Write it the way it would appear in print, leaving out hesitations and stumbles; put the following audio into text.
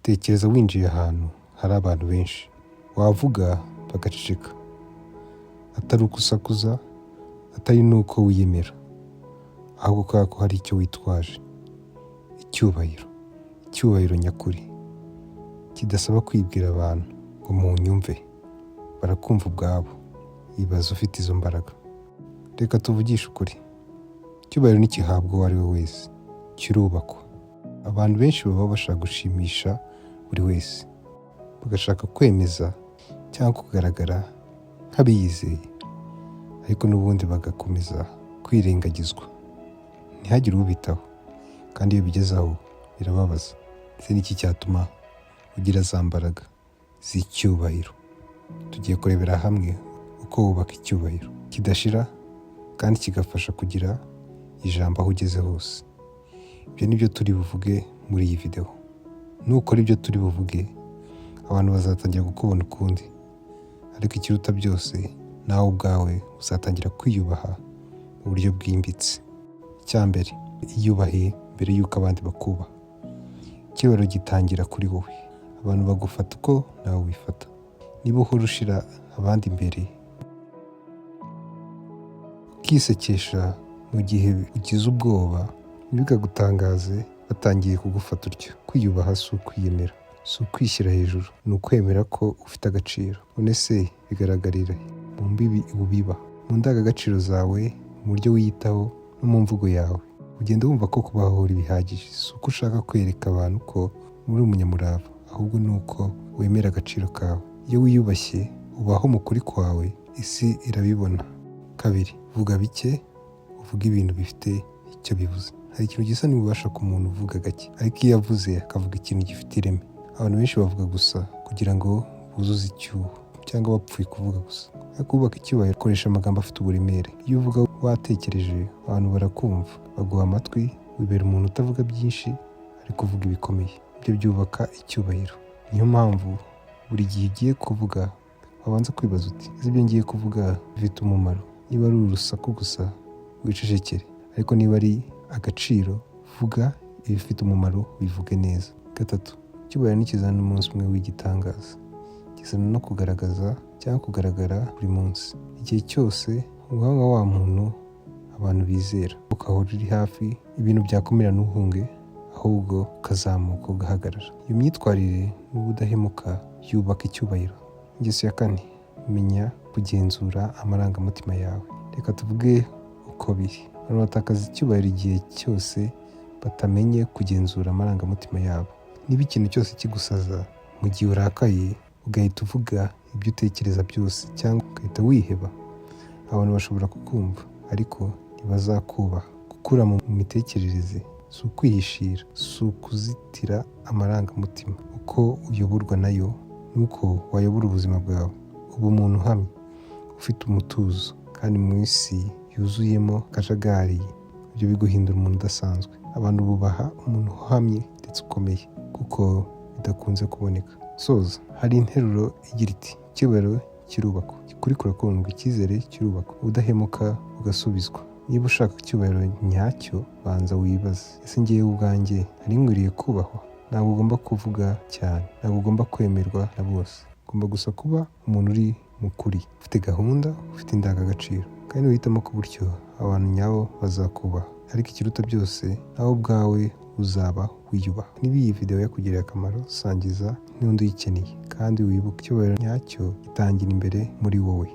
Tekereza winjiye ahantu hari abantu benshi, wavuga bagaceceka, atari uko usakuza, atari n'uko wiyemera, ahubwo kubera ko hari icyo witwaje: icyubahiro. Icyubahiro nyakuri kidasaba kwibwira abantu ngo munyumve, barakumva ubwabo. Ibaze ufite izo mbaraga. Reka tuvugishe ukuri, icyubahiro ntigihabwa uwo ari we wese, kirubakwa. Abantu benshi baba bashaka gushimisha buri wese, bagashaka kwemeza cyangwa kugaragara nk'abiyizeye, ariko n'ubundi bagakomeza kwirengagizwa, ntihagire ubitaho. Kandi iyo bigeze aho birababaza. Ese ni iki cyatuma ugira za mbaraga z'icyubahiro? Tugiye kurebera hamwe uko wubaka icyubahiro kidashira kandi kigafasha kugira ijambo aho ugeze hose. Ibyo ni byo turi buvuge muri iyi videwo. Nukora ibyo turi buvuge, abantu bazatangira kukubona ukundi, ariko ikiruta byose, nawe ubwawe uzatangira kwiyubaha mu buryo bwimbitse. Icya mbere, iyubahe mbere y'uko abandi bakubaha. Icyubahiro gitangira kuri wowe. Abantu bagufata uko nawe wifata. Niba uhora ushyira abandi imbere, ukisekesha mu gihe ugize ubwoba, ntibikagutangaze batangiye kugufata utyo. Kwiyubaha si ukwiyemera, si ukwishyira hejuru, ni ukwemera ko ufite agaciro. None se bigaragarira mu mbibi ubiba, mu ndangagaciro zawe, mu buryo wiyitaho no mu mvugo yawe? Ugenda wumva ko kubahora bihagije. Si uko ushaka kwereka abantu ko uri umunyamurava, ahubwo ni uko wemera agaciro kawe. Iyo wiyubashye, ubaho mu kuri kwawe, isi irabibona. Kabiri, vuga bike, uvuge ibintu bifite icyo bivuze. Hari ikintu gisa n'ububasha ku muntu uvuga gake, ariko iyo avuze akavuga ikintu gifite ireme. Abantu benshi bavuga gusa kugira ngo buzuze icyuho cyangwa bapfuye kuvuga gusa. Ariko kubaka icyubahiro, koresha amagambo afite uburemere. Iyo uvuga watekereje, abantu barakumva, baguha amatwi. Wibera umuntu utavuga byinshi ariko uvuga ibikomeye. Ibyo byubaka icyubahiro. Niyo mpamvu buri gihe ugiye kuvuga wabanza kwibaza uti: "Ese ibyo ngiye kuvuga bifite umumaro?" Niba ari urusaku gusa, wicecekere, ariko niba ari agaciro, vuga ibifite umumaro, bivuge neza. Gatatu, icyubahiro ntikizana umunsi umwe w'igitangaza, kizana no kugaragaza cyangwa kugaragara buri munsi. Igihe cyose uba nka wa muntu abantu bizera, ukahora uri hafi, ibintu byakomera ntuhunge, ahubwo ukazamuka ugahagarara. Iyo myitwarire n'ubudahemuka yubaka icyubahiro. Ingeso ya kane, menya kugenzura amarangamutima yawe. Reka tuvuge uko biri: abantu batakaza icyubahiro igihe cyose batamenye kugenzura amarangamutima yabo. Niba ikintu cyose kigusaza, mu gihe urakaye ugahita uvuga ibyo utekereza byose cyangwa ugahita wiheba, abantu bashobora kukumva ariko ntibazakubaha. Gukura mu mitekerereze si ukwihishira, si ukuzitira amarangamutima. Uko uyoborwa nayo ni uko wayobora ubuzima bwawe. Uba umuntu uhamye, ufite umutuzo, kandi mu isi yuzuyemo akajagari, ibyo biguhindura umuntu udasanzwe. Abantu bubaha umuntu uhamye ndetse ukomeye, kuko bidakunze kuboneka. Soza, hari interuro igira iti: "Icyubahiro kirubakwa, ukuri kurakundwa, icyizere kirubakwa, udahemuka ugasubizwa." Niba ushaka icyubahiro nyacyo, banza wibaze: "Ese ngewe ubwanjye nari nkwiriye kubahwa?" Ntabwo ugomba kuvuga cyane, ntabwo ugomba kwemerwa na bose. Ugomba gusa kuba umuntu uri mu kuri, ufite gahunda, ufite indangagaciro, kandi uhitamo ko gutyo abantu nyabo bazakubaha. Ariko ikiruta byose, nawe ubwawe uzaba wiyubaha. Niba iyi video yakugiriye akamaro, sangiza n'undi uyikeneye, kandi wibuke: icyubahiro nyacyo gitangira imbere muri wowe.